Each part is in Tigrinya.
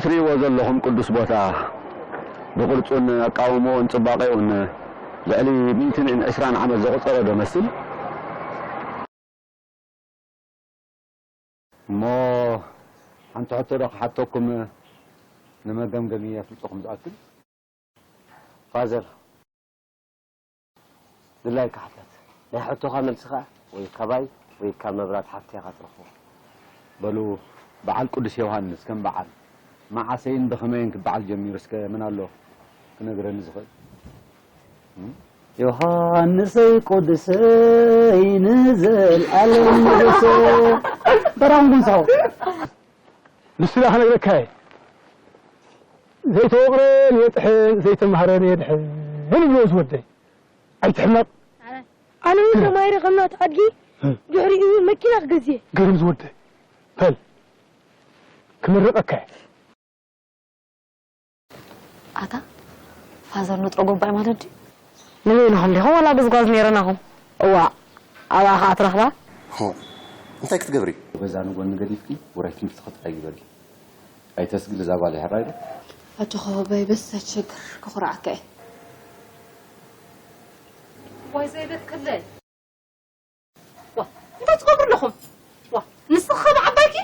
ትርእይዎ ዘለኹም ቅዱስ ቦታ ብቕርጹን ኣቃውሞኡን ጽባቐኡን ልዕሊ ሚእትን ዕስራን ዓመት ዘቑጸረ ዶ መስል? እሞ ሓንቲ ሕቶ ዶ ክሓተኩም ንመገምገሚ የፍልጠኹም ዝኣክል? ፋዘር፣ ድላይካ ሕተት። ናይ ሕቶኻ መልሲ ኸኣ ወይ ካባይ ወይ ካብ መብራት ሓፍቲ ኢኻ ትረኽቦ። በሉ፣ በዓል ቅዱስ ዮሃንስ ከም በዓል መዓሰይን ብኸመይን ክበዓል ጀሚሩ እስከ መን ኣሎ ክነግረኒ ዝኽእል? ዮሃንሰይ ቅዱሰይ ንዘልኣለም ንጉሰ። በራኹም ክንስሑ። ንሱ ደኣ ክነግረካ እየ። ዘይተወቕረ ንየጥሕን ዘይተማህረ ንየድሕን ይብሎ ዝወደይ። ኣይትሕመቕ። ኣነ እውን ተማሂረ ከም ናቱ ኣድጊ እ። ድሕሪኡ እውን መኪና ክገዝእ እየ። ገርም ዝወደይ። በል ክምርቐካ እየ። ኣታ ፋዘር ንጥረ ጎባይ ማለት ድዩ? ንበይንኹም ዲኹም ዋላ ጉዝጓዝ ነይርናኹም? እዋእ፣ ኣብኣ ኸኣ ትረኽባ? ሆ፣ እንታይ ክትገብሪ? ገዛ ንጎኒ ገዲፍኪ ውራይ ትምህርቲ ክጥራይ ግበሪ። ኣይተስግሊ እዛ ጓል ይሕራይ ዶ? ኣጆኻ ባባይ በስ ኣይትሸገር፣ ክኹርዓካ እየ። ዋይ ዘይበት ክለይ። ዋ፣ እንታይ ትገብሩ ኣለኹም? ዋ፣ ንስኺ ኸ ብዓባይኪ?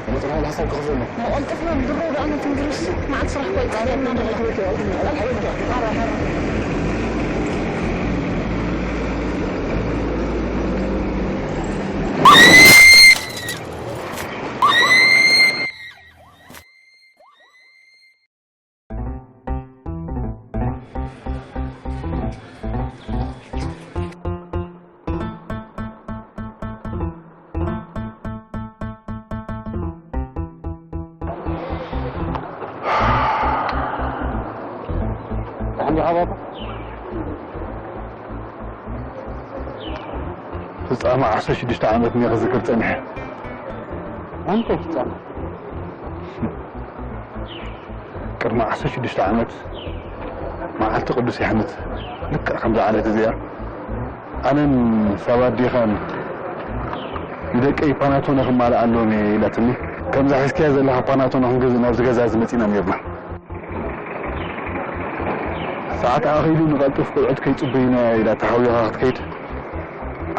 መጽናዕቲ ሓሳብ ክኸፍለና። መቐልጥፍና ብድሮ ደኣ ነቲ እንግሊዝ መዓልቲ ስራሕ እኮ ይጻረየና ነይሩ። ደሓን ዲኻ ባባ? ፍጻመ ዓሰርተ ሽዱሽተ ዓመት እየ ክዝክር ጸኒሐ። ኣንተ ፍጻመ? ቅድሚ ዓሰርተ ሽዱሽተ ዓመት መዓልቲ ቅዱስ ያሕንስ ልክዕ ከምዛ ዕለት እዚኣ ኣነን ሳባ ኣዴኻን ንደቀይ ፓናቶነ ክማልእ ኣለዎም እየ ኢላትኒ። ከምዛ ሒዝካያ ዘለኻ ፓናቶነ ክንገዝእ ናብዚ ገዛ እዚ መጺና ነይርና። ሰዓት ኣኺሉ ንቐልጥፍ ቆልዑት ከይጽበዩና ኢላ ተሃዊኻ ክትከይድ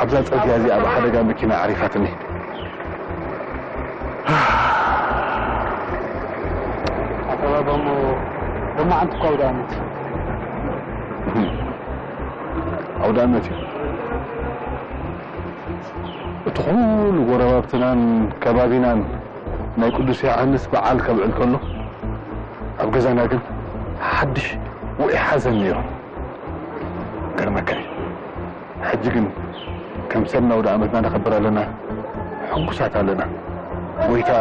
ኣብዛ ጽርግያ እዚኣ ብሓደጋ መኪና ኣዕሪፋትኒ። ኣተባባሞ ሎማዓንቲ እኮ ኣውደ ዓመት። ኣውደ ዓመት እዩ። እቲ ኩሉ ጎረባብትናን ከባቢናን ናይ ቅዱስ ዮሃንስ በዓል ከብዕል ከሎ ኣብ ገዛና ግን ሓድሽ ውዑይ ሓዘን ነይሩ። ገርመካ እዩ። ሕጂ ግን ከም ሰብ ናውደ ዓመትና ነኸብር ኣለና፣ ሕጉሳት ኣለና። ጎይታ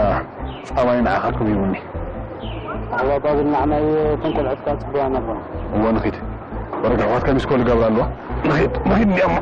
ጻባይ ንዓኻ ክብ ይብኒ። ኣሕዋት ባብል ንዓናይ ተንኮል ዕጥቃ ጽቡያ ነብራ። እወ ንኺድ። ወረድ ኣሕዋትካ ሚስኮል ይገብራ ኣለዋ። ንኺድ፣ ንኺድ እንዲኣሞ።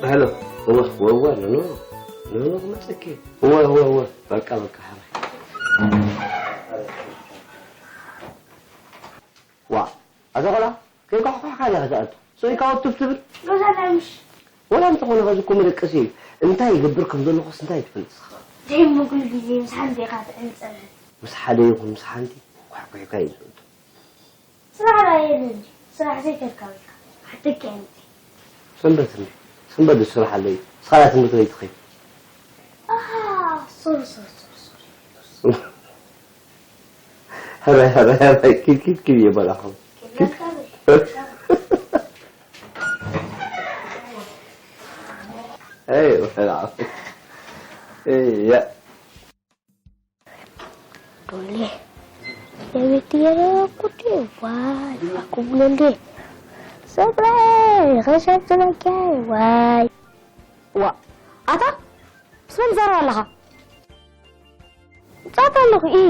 ሄሎ። እወ፣ እወ፣ እወ፣ ኖ፣ ኖ፣ ኖ፣ ኖ፣ ክመጸኪ። እወ፣ እወ፣ እወ፣ በቃ፣ በቃ፣ ሓራይ። ዋ፣ ኣዛ ቆልዓ፣ ከይኳሕኳሕካ ዲኻ ትኣቱ? ስኢካ ወትፍ ትብል? ገዛ ናይ ምሽ። ወላ እንተኾነ ኸዚ እኮ መደቀሲ እዩ። እንታይ ይገብር ከም ዘለኹስ እንታይ ትፈልጥ ንስኻ? ደይም ኩሉ ግዜ ምስ ሓንቲ ኢኻ ትዕንጸኒ። ምስ ሓደ ይኹን ምስ ሓንቲ ኳሕኲሕካ እዩ ዝእቱ። ስራሕ ራእየኒ እንጂ፣ ስራሕ ዘይተርካቢካ። ሓደኪ ኣንቲ። ሰንበት እንዲ፣ ሰንበት ድዩ ስራሕ ኣለይ? ንስኻ ዳ ትምህርቲ ቤት ትኸይድ? ኣሃ፣ ሶሪ፣ ሶሪ፣ ሶሪ፣ ሶሪ። ሕራይ፣ ሕራይ፣ ሕራይ፣ ኪድ፣ ኪድ፣ ኪድ እየ በላኹም። ኪድ። ኣይ፣ በላኹም። እየ። ዶሌ፣ የቤት የረኩት ዋይ፣ ኣኩብሎ እንዴ። ሰብራይ፣ ኸሻብ ተባኪያይ ዋይ። ዋ፣ ኣታ፣ ምስ መን ትዛረብ ኣለኻ? ጻት ኣለኹ፣ ኢ።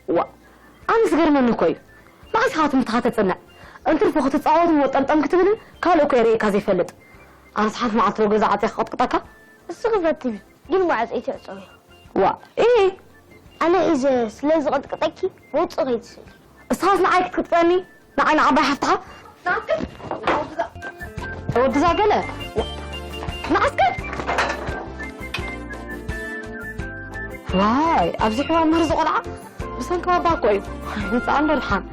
ዋ፣ ኣነ ዝገርመኒ እኮ እዩ። መዓስ ኢኻ ትምህርትኻ ተጽንዕ? እንትርፎ ክትጻወትን ወጠምጠም ክትብልን ካልእ እኮ የርእየካ ዘይፈልጥ። ኣነስ ሓንቲ መዓልቲ ዶ ገዛ ዓጽየ ክቕጥቅጠካ? እስኺ ፈትኒ፣ ግን መዓስ እትዕጸዊ? ዋ፣ ኢ። ኣነ ሒዘ ስለ ዝቕጥቅጠኪ መውጽኢ ከይትስእኒ። እስኻስ ንዓይ ክትቅጥቅጠኒ? ንዓይ ንዓባይ ሓፍትኻ? ንዓስከ? ወድዛ ገለ? ንዓስከ? ዋይ፣ ኣብዚ ሕዋ ምህር ዝቖልዓ ብሰንኪ ባባ እኮ እዩ። ይምጻእ እንዶ ድሓን።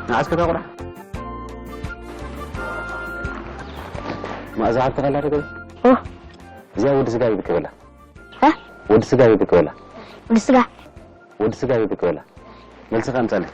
ንዓስከ እታ ቆልዓ? ማእዛ ሓብቲ ከላ ዶ ገለ? እ? እዚኣ ወዲ ስጋ ይብከበላ። እ? ወዲ ስጋ ይብከበላ። ወዲ ስጋ? ወዲ ስጋ ይብከበላ። መልስኻ ኣምጻለይ።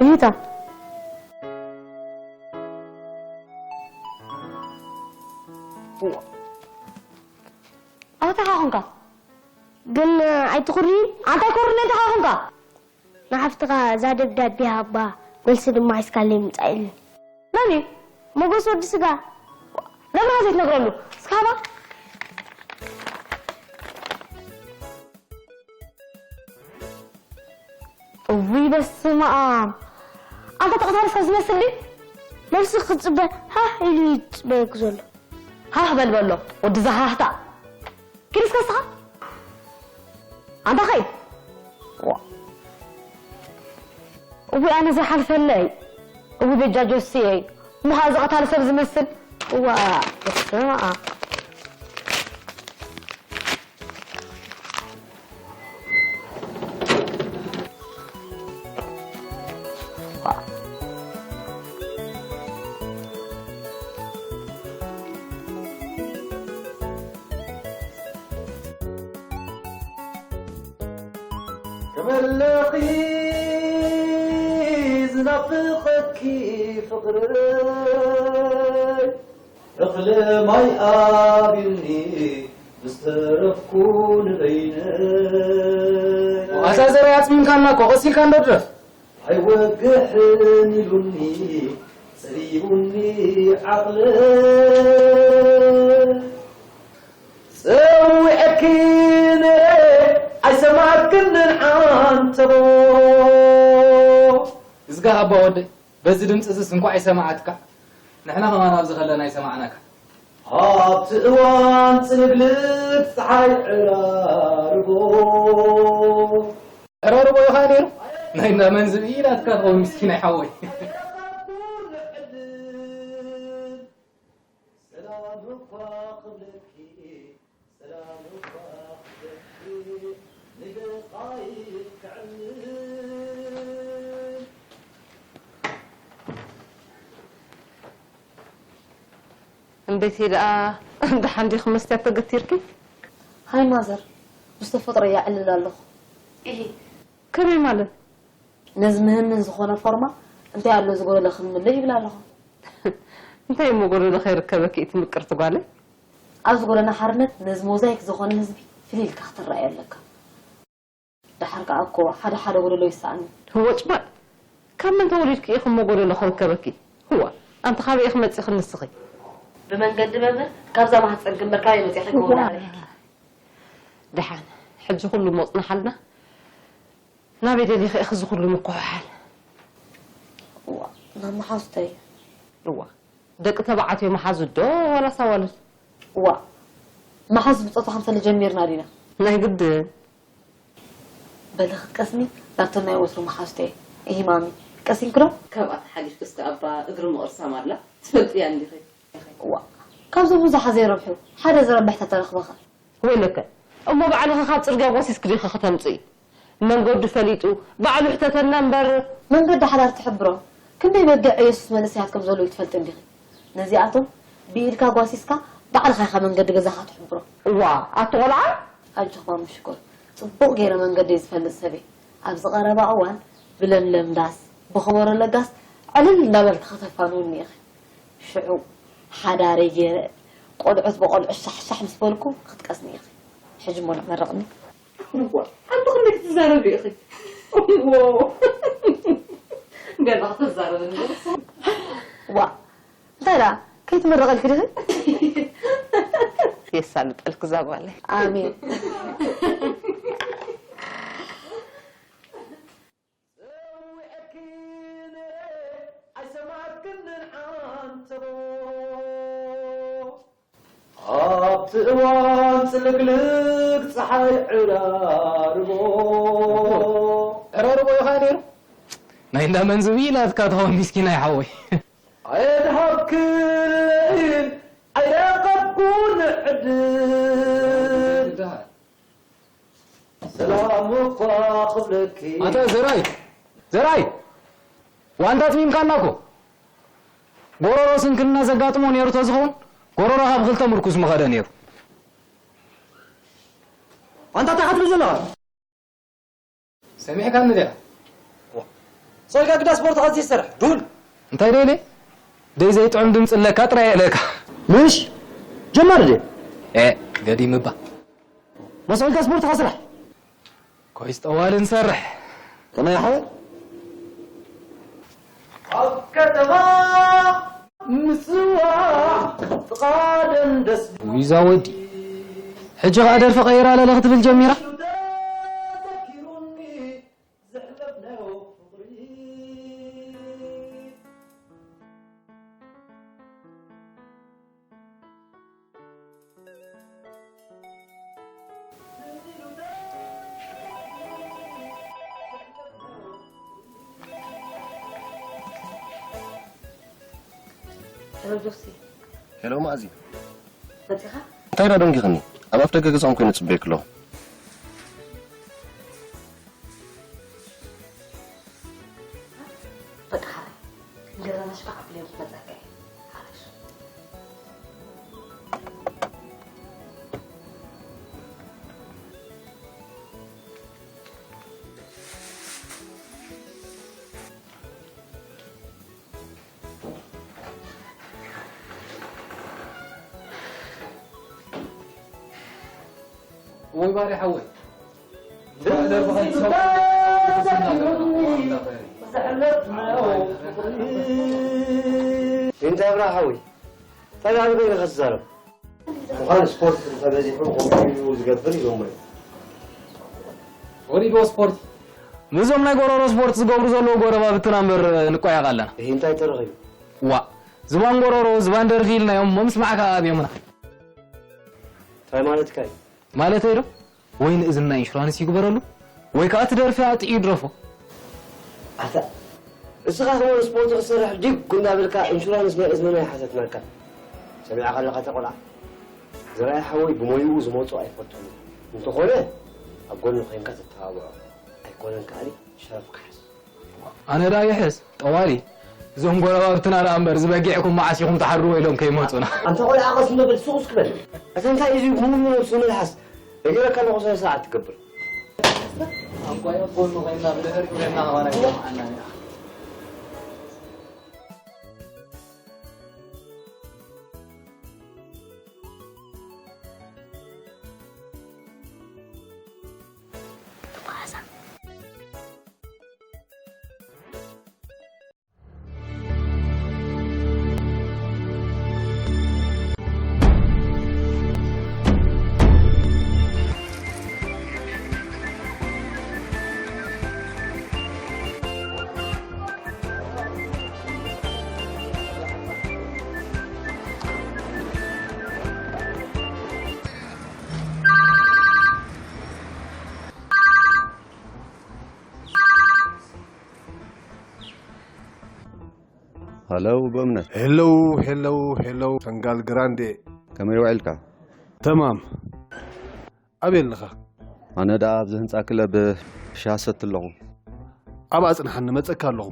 እዩታ። ኣታ ኾንካ ግን ኣይትኹሪ። ኣንታይ ኮርነ እንተ ኾንካ? ንሓፍትኻ እዛ ደብዳቤ ሃባ፣ መልሲ ድማ ሒዝካለይ ምጻእ ኢሉኒ። መን እዩ? ሞጎስ ወዲ ስጋ። ለምን ዘይትነግረሉ? እስካባ እውይ በስመ ኣብ። ኣንታ ተቐታሊ ሰብ ዝመስል ድዩ? ነብሱ ክትጽበ ሃህ ኢሉ እዩ ዝጽበየኪ ዘሎ። ሃህ በል በሎ፣ ወዲ ዝሃህታ። ኪድ እስከ እስኻ። ኣንታ ኸይ። ዋ። እውይ ኣነ ዘይሓልፈለይ። እውይ በጃ ጆስየይ። እሞ ኸኣ እዚ ቀታሊ ሰብ ዝመስል። እዋ፣ በስመ ኣብ። መለኺ ዝናፍቐኪ ፍቕረይ፣ እኽሊ ማይ ኣብልኒ ምስ ተረፍኩ ንበይነይ። ኣታ ዘርኣይ ኣጽሚምካና እኮ፣ ቀስ ኢልካ እንዶ ድረፍ። ኣይወግሕን ኢሉኒ ጸቢቡኒ ዓቕለይ። ጸዊዐኪ ነይረ ኣይሰማዕክንን ዓንተቦ። እዝጋ ኣባ ወደይ፣ በዚ ድምፂ እዝስ እንኳዕ ይሰማዓትካ። ንሕና ከማን ኣብዚ ከለና ይሰማዕናካ። ኣብቲ እዋን ጽልግልግ ፀሓይ ዕራርቦ። ዕራርቦ ኢኻ ነይሩ? ናይ እንዳ መን ዝብኢ ናትካ ትኸውን ምስኪናይ ሓወይ። ሰላም እኳ ክብለኪ፣ ሰላም እኳ ክብለኪ፣ ንልቓይ ክዕልል። እንዴት ደኣ ደሓን ዲኺ መስትያት ተገቲርኪ? ሃይ ማዘር፣ ምስ ተፈጥሮ እየ ኣዕልል ኣለኹ። እሂ። ከመይ ማለት? ነዚ ምህንን ዝኾነ ፎርማ እንታይ ኣሎ ዝጎደለ ክንምልእ ይብል ኣለኹ። እንታይ እሞ ጎደሎ ከይርከበኪ እቲ ምቅርቲ ጓለይ? ኣብዚ ጎደና ሓርነት ነዚ ሞዛይክ ዝኾነ ህዝቢ ፍልይ ኢልካ ክትረኣይ ኣለካ። ደሓር ከኣ እኮ ሓደ ሓደ ጎደሎ ይሰኣኒ። ህወጭ ባል፣ ካብ መን ተወሊድኪ ኢኺ እሞ ጎደሎ ክርከበኪ? ህዋ፣ ኣንቲ ካበይ ኢኺ መጺኺ ንስኺ? ብመንገዲ መምህር ካብዛ ማህጸን ግንበር ካበይ መጺኺ ክውላ ኣለኪ? ደሓን፣ ሕጂ ኩሉ ሞጽናሓልና። ናበይ ደሊኺ ኢኺ እዚ ኩሉ ምኩሕሓል? እዋ፣ ናብ መሓዙተይ። እዋ፣ ደቂ ተባዕትዮ መሓዙት ዶ ዋላስ ኣዋልድ? እዋ፣ መሓዙት ብጾታ ክንፈሊ ጀሚርና ዲና? ናይ ግድን። በሊ ክትቀስኒ ናብተን ናይ ወትሩ መሓዙተይ። እሂ ማሚ፣ ቀሲንኪ ዶ? ካብኣ ተሓሊፍክስ ከኣ እባ እግሪ ምቕርሳም ኣላ። ትፈልጥያ እንዲኺ? እዋ፣ ካብዚ ብዙሓ ዘይረብሑ ሓደ ዝረብሕ ተተረኽበኸ? ወይለከ፣ እሞ ባዕልኺ ካብ ጽርግያ ጎሲስኪ ዲኺ ከተምጽኢ? መንገዱ ፈሊጡ ባዕሉ ሕተተና እምበር። መንገዲ ሓዳር ትሕብሮ። ክንደይ በጊዕ የሱስ መንእሰያት ከም ዘለዉ ትፈልጢ እንዲኺ? ነዚኣቶም ብኢድካ ጓሲስካ ባዕልኻ ኢኻ መንገዲ ገዛኻ ትሕብሮ። እዋ፣ ኣቲ ቆልዓ! ኣጆኽ ማሚ ሽኮር፣ ጽቡቕ ገይረ መንገደይ ዝፈልጥ ሰብ እየ። ኣብዚ ቀረባ እዋን ብለምለም ዳስ፣ ብኸበሮ ለጋስ ዕልል እንዳበልኪ ከተፋንውኒ ኢኺ። ሽዑ ሓዳረይ ገይረ ቆልዑት ብቆልዑት ሻሕሻሕ ምስ በልኩ ክትቀስኒ ኢኺ። ሕጂ እሞ ንመርቕኒ። እዋ፣ ኣንቱ ክንደይ ክትዛረቢ ኢኺ? እዎ። ገና ክትዛረቢ እንዶ። ዋ፣ እንታይ ደኣ? ከይትምረቐልኪ ዲኺ? የሳልጠልኪ እዛ ጓለይ። ኣሜን። ጸዊዐኪ ነይረ ኣይሰማዕክንን ዓንተቦ። ኣብቲ እዋን ጽልግልግ ጸሓይ ዕራርቦ። ዕራርቦ ኢኻ ነይሩ? ናይ እንዳ መን ዝብኢ ናትካ ትኸውን ሚስኪናይ ሓወይ። ኣየድሃብክን ኣይረኸብኩን ዕድል። ሰላም እኳ ክብለኪ። ኣታ ዘርኣይ፣ ዘርኣይ፣ ዋንታ ኣጽሚምካና እኮ። ጎረሮ ስንክልና ዘጋጥሞ ነይሩ ተዝኸውን፣ ጎረሮ ካብ ክልተ ምርኩስ ምኸደ ነይሩ። ዋንታ እንታይ ክትብል ዘለኻ? ሰሚዕካኒ ዲኻ? ዋ። ሶልካ ግዳ ስፖርት ኸዚ ይሰርሕ፣ ዱል። እንታይ ደይለ? ደይ ዘይጥዑም ድምፂ ኣለካ ጥራይ የለካ። ምሽ? ጀማሪ ድየ? ኤ፣ ገዲም እባ። መሶልካ ስፖርት ኸስራሕ። ኮይስ ጠዋል ንሰርሕ። ከመይ ሓወይ? ኣብ ከተማ ምጽዋዕ ፍቓደን ደስ ዊዛ ወዲ። ሕጂ ኸኣ ደርፊ ቀይራ ለለ ክትብል ጀሚራ። ሄሎ ጆሲ። ሄሎ ማእዚ። መጺኻ? እንታይ ደኣ ደንጊኽኒ? ኣብ ኣፍ ደገ ገዛኹም ኮይነ ጽበየኪ ኣለኹ። በቃ ሓራይ፣ ገዛና ሽካዕ ኣብለዮም ክመጸካ እየ። ሓራሽ። ወይ ባሪ ሓወይ። እንታይ ብራ ሓወይ? እንታይ ደኣ ንበይንኻ ትዛረብ? ምዃን ስፖርት እንተበዚሑ ከምኡ ዝገብር ኢሎሞ እዮም። ወሪድዎ ስፖርት። ምስዞም ናይ ጎረሮ ስፖርት ዝገብሩ ዘለዉ ጎረባብትና እምበር ንቆያቕ ኣለና። እሂ እንታይ ተረኺቡ? ዋእ፣ ዝባን ጎረሮ፣ ዝባን ደርፊ ኢልናዮም፣ እሞ ምስማዕ ከኣ ኣብዮምና። እንታይ ማለትካ እዩ? ማለተይ ዶ? ወይ ንእዝንና ኢንሹራንስ ይግበረሉ፣ ወይ ከኣ እቲ ደርፊ ኣጥዕዩ ይድረፎ። ኣታ፣ እስኻ ከማን ስፖርት ክትሰርሕ ዲግ እንዳበልካ ኢንሹራንስ ናይ እዝንና ይሓተትናካ። ሰሚዕካ ኣለኻ እታ ቆልዓ? ዝረኣየ ሓወይ ብሞይኡ ዝመጾ ኣይፈቱን። እንተኾነ ኣብ ጎኑ ኮይንካ ተተባብዖ። ኣይኮነን ከኣኒ ሸረፍካ ሓዝ። ኣነ ደኣ ይሕዝ፣ ጠዋሊ። እዞም ጎረባብትና ደኣ እምበር፣ እዚ በጊዕኩም መዓስ ኢኹም ትሓርድዎ ኢሎም ከይመጹና። ኣንታ ቆልዓ ቀስ እንዶ በል፣ ሱቕ እስኪ በል። ኣታ እንታይ እዩ እዚ ብሙሉ ነብሱ መልሓስ? ነጊረካ ኣለኹ፣ ስነ ስርዓት ትገብር። ኣንኳይ ኣብ ጎኑ ኮይንና ብድሕሪኡ ኮይንና ከማና ይሰምዓና ኢና። ሃለው በእምነት። ሄለው፣ ሄለው፣ ሄለው፣ ሰንጋል ግራንዴ። ከመይ ውዒልካ? ተማም። ኣበይ ኣለኻ? ኣነ ደኣ ኣብዚ ህንጻ ክለብ ሻሂ ሰቲ ኣለኹ። ኣብኣ ጽንሓኒ፣ መጸካ ኣለኹ።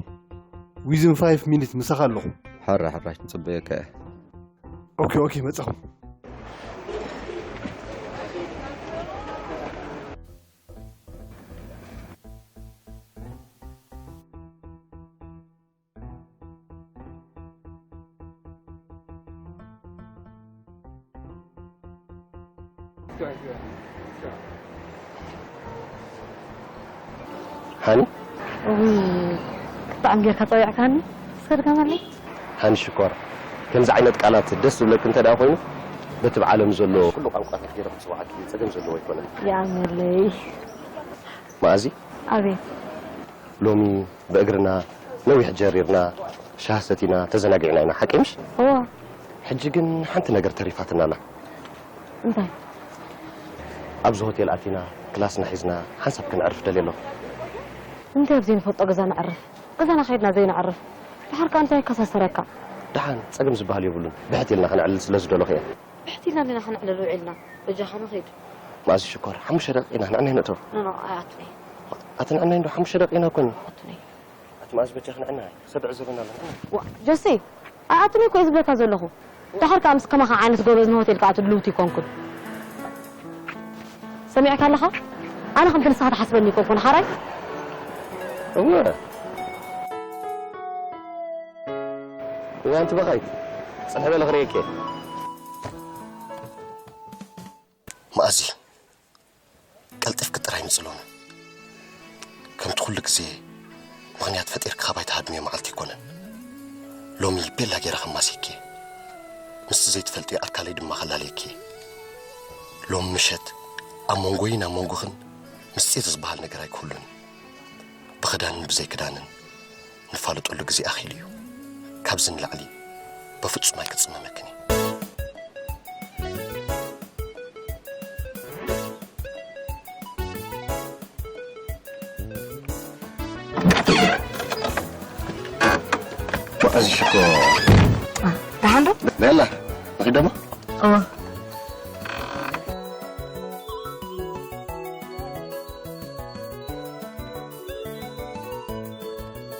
ዊዝን ፋይፍ ሚኒት ምሳኻ ኣለኹ። ሕራይ፣ ሕራይ፣ ንጽበየካ እየ። ኦኬ፣ ኦኬ፣ መጻኹ። ሃኒ? እውይ፣ ብጣዕሚ ጌርካ ጸዊዕካኒ። እስከ ድገመለይ። ሃኒ ሽኮር፣ ከምዚ ዓይነት ቃላት ደስ ዝብለኪ እንተ ደኣ ኮይኑ፣ በቲ ብዓለም ዘሎ ኩሉ ቋንቋታት ገይረ ክጽውዓኪ ጸገም ዘለዎ ኣይኮነን። ይኣምነለይ። መኣዚ? ኣቤት። ሎሚ ብእግርና ነዊሕ ጀሪርና፣ ሻሂ ሰቲና፣ ተዘናጊዕና ኢና፣ ሓቀይ ምሽ? እወ። ሕጂ ግን ሓንቲ ነገር ተሪፋትና ኣላ። እንታይ? ኣብዚ ሆቴል ኣቲና፣ ክላስና ሒዝና፣ ሓንሳብ ከነዕርፍ ደልየ ኣለኹ። እንታይ ኣብ ዘይንፈልጦ ገዛ ነዕርፍ? ገዛና ከይድና ዘይነዕርፍ? ድሓር ከኣ እንታይ የከሳስረካ? ደሓን፣ ጸገም ዝበሃል የብሉን። ብሕት ኢልና ከነዕልል ስለ ዝደለኹ እየ። ብሕት ኢልና ዲና ከነዕልል ውዒልና? በጃኻ ንኺድ። መኣዚ ሽኮር፣ ሓሙሽተ ደቂቕ ኢና፣ ንዕናይ ንእተው። ኖ፣ ኖ፣ ኣይኣቱን እየ። ኣቲ ንዕናይ እንዶ ሓሙሽተ ደቂቕ ኢና እኮ። ኣይኣቱን እየ። ኣቲ መኣዚ በጃኺ ንዕናይ፣ ሰብ ዕዘበና ኣሎ፣ ንዕናይ። ዋ፣ ጆሲ፣ ኣይኣቱን እኮ እየ ዝብለካ ዘለኹ። ድሓር ከኣ ምስ ከማኻ ዓይነት ጎበዝ ንሆቴል ክኣቱ ድልውቲ ኣይኮንኩን። ሰሚዕካ ኣለኻ? ኣነ ከምቲ ንስኻ ትሓስበኒ ኣይኮንኩን፣ ሓራይ? እወ። እዋ፣ ኣንቲ በኻይት፣ ጽንሒ በሊ ክርእየኪ እየ። መኣዚ፣ ቀልጢፍኪ ጥራይ ምጺ ሎሚ። ከምቲ ኩሉ ግዜ ምኽንያት ፈጢርኪ ካባይ ትሃድምዮ መዓልቲ ኣይኮነን። ሎሚ ቤላ ገይረ ከማስየኪ እየ። ምስቲ ዘይትፈልጥዮ ኣካለይ ድማ ከላልየኪ እየ። ሎሚ ምሸት ኣብ መንጎይን ኣብ መንጎኽን ምስጢር ዝበሃል ነገር ኣይክህሉን እዩ። ብኽዳንን ብዘይክዳንን ንፋለጠሉ ግዜ ኣኺሉ እዩ። ካብዚ ንላዕሊ በፍጹም ኣይክጽመመክን እየ። መኣዚ ሽኮር። ደሓን ዶ? በላ፣ ንኺድ ደሞ? እወ።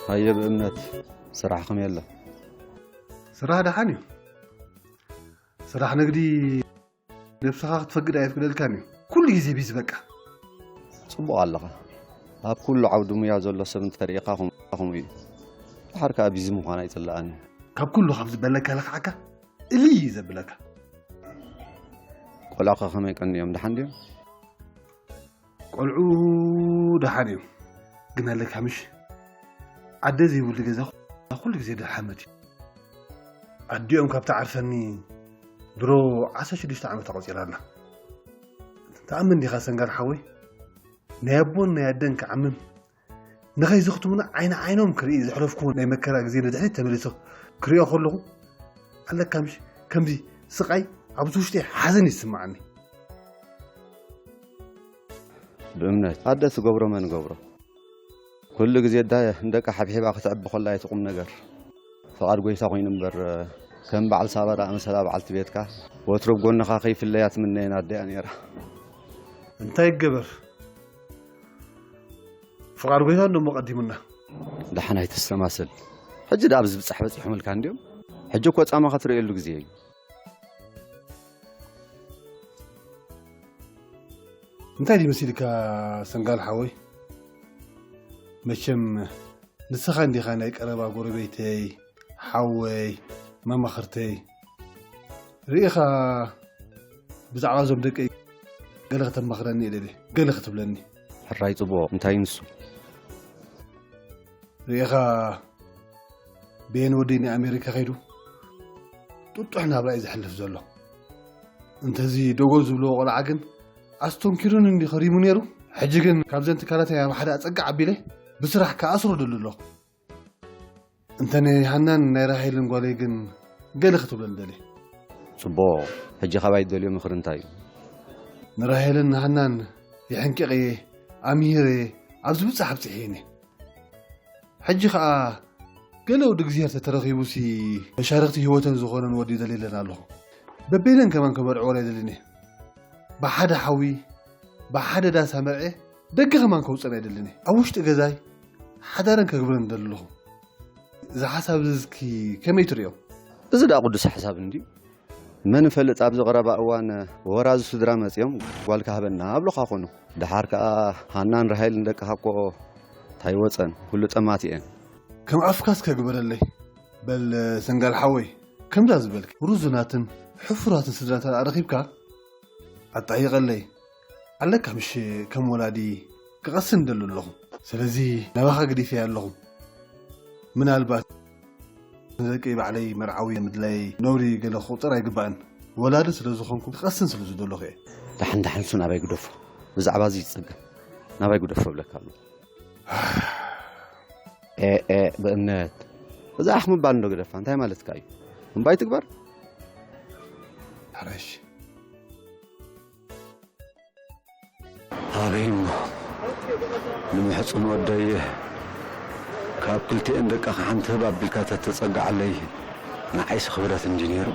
ሃየ ብእምነት፣ ስራሕ ከመይ ኣሎ? ስራሕ ደሓን እዩ። ስራሕ ንግዲ ነብስኻ ክትፈቅድ ኣየፍቅደልካን እዩ። ኩሉ ግዜ ቢዚ በቃ። ጽቡቕ ኣለኻ። ኣብ ኩሉ ዓውዲ ሙያ ዘሎ ሰብ እንተሪኢኻ ኹም-፣ ኹምኡ እዩ። ድሓር ከኣ ቢዚ ምዃን ኣይጽላኣን እዩ። ካብ ኩሉ ካብ ዝበለካ ለኽዓካ እልይ እዩ ዘብለካ። ቆልዑኻ ከመይ ቀንዮም? ደሓን ድዮም? ቆልዑ ደሓን እዮም። ግን ኣለካ ምሽ፣ ኣደ ዘይብሉ ገዛ ኩሉ ግዜ ደሓመት እዩ። ኣዲኦም ካብ ትዓርፈኒ ድሮ ዓሰርተ ሽዱሽተ ዓመት ኣቆጺራ ኣላ። ትኣምን ዲኻ ሰንጋል ሓወይ? ናይ ኣቦን ናይ ኣደን ክዓምም፣ ንኸይ ዝኽትሙና ዓይኒ ዓይኖም ክርኢ ዘሕለፍኩዎ ናይ መከራ ግዜ ንድሕሪት ተመሊሶ ክሪኦ ከለኹ፣ ኣለካ ምሽ፣ ከምዚ ስቓይ ኣብዚ ውሽጢ ሓዘን ይስምዓኒ። ብእምነት ኣደ ትገብሮ መን ገብሮ? ኩሉ ግዜ ኣደ ንደቃ ሓብሒባ ክትዕቢ ከላ እቲ ቁም ነገር። ፍቓድ ጎይታ ኮይኑ እምበር፣ ከም በዓል ሳባ ደኣ መሰላ በዓልቲ ቤትካ ወትሩ ኣብ ጎንኻ ከይፍለያ ትምነየን ኣደ እያ ነይራ። እንታይ ይገበር? ፍቓድ ጎይታ እንዶ እሞ ቀዲሙና። ደሓን ኣይትስተማሰል። ሕጂ ደኣ ኣብዚ ብጻሕ በጺሖምልካ እንድዮም። ሕጂ እኮ ጻማኻ ትርእየሉ ግዜ እዩ። እንታይ ድዩ መሲልካ ሰንጋል ሓወይ? መቸም ንስኻ እንዲኻ ናይ ቀረባ ጎረቤተይ፣ ሓወይ፣ መማኽርተይ። ርኢኻ ብዛዕባ እዞም ደቀይ ገለ ከተማኽረኒ እየ ደልየ፣ ገለ ክትብለኒ። ሕራይ ጽቡቕ፣ እንታይ ንሱ? ርኢኻ ቤን ወደይ ንኣሜሪካ ከይዱ ጥጡሕ ናብራ እዩ ዘሕልፍ ዘሎ። እንተዚ ደጎል ዝብልዎ ቆልዓ ግን ኣስተንኪሩኒ እንዲ ከሪሙ ነይሩ። ሕጂ ግን ካብዘን ትካላት ኣብ ሓደ ኣጸግዕ ኣቢለ ብስራሕ ክኣስሮ ደሊ ኣለኹ። እንተ ናይ ሃናን ናይ ራሄልን ጓለይ ግን ገለ ክትብለን ደልየ። ጽቡቕ፣ ሕጂ ካባይ ትደልዮ ምኽሪ እንታይ እዩ? ንራሄልን ንሃናን የሕንቂቐየ፣ ኣምሂረየ፣ ኣብ ዝብጻሕ ኣብጺሐየን እየ። ሕጂ ኸኣ ገለ ወዲ እግዚኣብሔር ተተረኺቡሲ መሻርኽቲ ህይወተን ዝኾነን ወዲ ደልየለን ኣለኹ። በበይነን ከማን ከመርዕወን ኣይደልን እየ። ብሓደ ሓዊ፣ ብሓደ ዳስ ኣመርዕየ ደገ ከማን ከውፀን ኣይደልን እየ። ኣብ ውሽጢ ገዛይ ሓዳረን ከግብረን እደሊ ኣለኹ። እዚ ሓሳብ እዚ እስኪ ከመይ ትርእዮ? እዚ ደኣ ቅዱስ ሓሳብ እንድዩ። መን ይፈልጥ ኣብዚ ቀረባ እዋን ወራዙ ስድራ መጺኦም ጓልካ ሃበና ኣብሉኻ ኮኑ። ደሓር ከኣ ሃናን ራሄልን ደቅኻ እኮ እንታይ ወጸን፣ ኩሉ ጠማት እየን። ከም ኣፍካ እስከ ግበረለይ። በል ሰንጋል ሓወይ፣ ከምዛ ዝበልክ ርዙናትን ሕፉራትን ስድራ እንተ ደኣ ረኺብካ ኣጣይቐለይ። ኣለካ ምሽ ከም ወላዲ ክቐስን ደሉ ኣለኹ። ስለዚ ናባኻ ገዲፈያ ኣለኹ። ምናልባት ንደቀይ ባዕለይ መርዓዊ ምድላይ ነውሪ ገለ ክቑጸር ኣይግባእን። ወላዲ ስለ ዝኾንኩ ክቐስን ስለ ዝደለኹ እየ። ደሓን ደሓን እሱ ናባይ ግደፎ። ብዛዕባ እዚ ይጸገም። ናባይ ግደፎ እብለካ ኣለኹ። ኤ፣ ኤ፣ ብእምነት። እዚ ኣኽ ምባል እንዶ ግደፋ፣ እንታይ ማለትካ እዩ? እምባይ ትግበር? ሕረሽ። ኣበይ እሞ? ንምሕጽን ወደየ፣ ካብ ክልቲኤን ደቅኻ ሓንቲ ህብ ኣቢልካ ተተጸግዓለይ፣ ንዓይስ ክብረት እንዲ ነይሩ።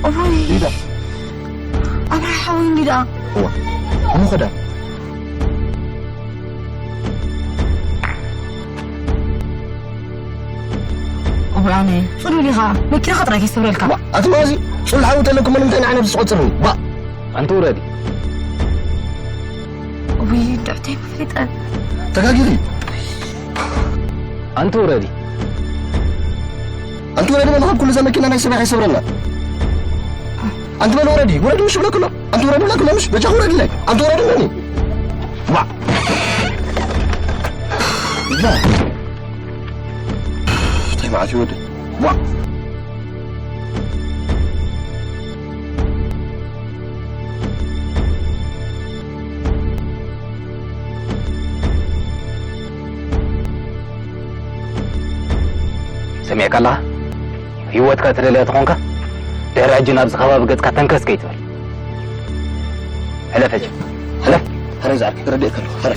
እዋይ። ሊዳ። ኣምሓ ሓወይ እንዲዳ። እዋ። እሞ ኸዳ። እዋነ። ጽሉል ኢኻ። መኪና ኸጥራይ ከይሰብረልካ። ዋ፣ ኣቲ መኣዚ ጽሉል ሓዊ ተለኩም ንምንታይ ንዓይ ነብሲ ትቆጽርኒ? ዋ። ኣንቲ ውረዲ። ውይ፣ ድዕተይ መፍሊጠ። ተጋጊኺ። ኣንቲ ውረዲ። ኣንቲ ውረዲ በል፣ ካብ ኩሉ እዛ መኪና ናይ ሰብኣይ ከይሰብረና። ኣንቲ በል ውረዲ፣ ውረዲ ምሽ ብለክሎ። ኣንቲ ውረዲ ብለክሎ ምሽ፣ በጃኹ ውረድለይ። ኣንቲ ውረዲ ብለኒ። ዋ። ዋ። እንታይ መዓት እዩ ወዲ? ዋ። ሰሚዕካ ኣለኻ? ህይወትካ ትደልያ ተኾንካ፣ ድሕሪ ሕጂ ናብዚ ከባቢ ገጽካ ተንከስ ከይትብል። ሕለፍ ሕጂ። ሕለፍ። ሕረ ዝኣርክ፣ ተረዲእካ ኣለኹ። ሕረ።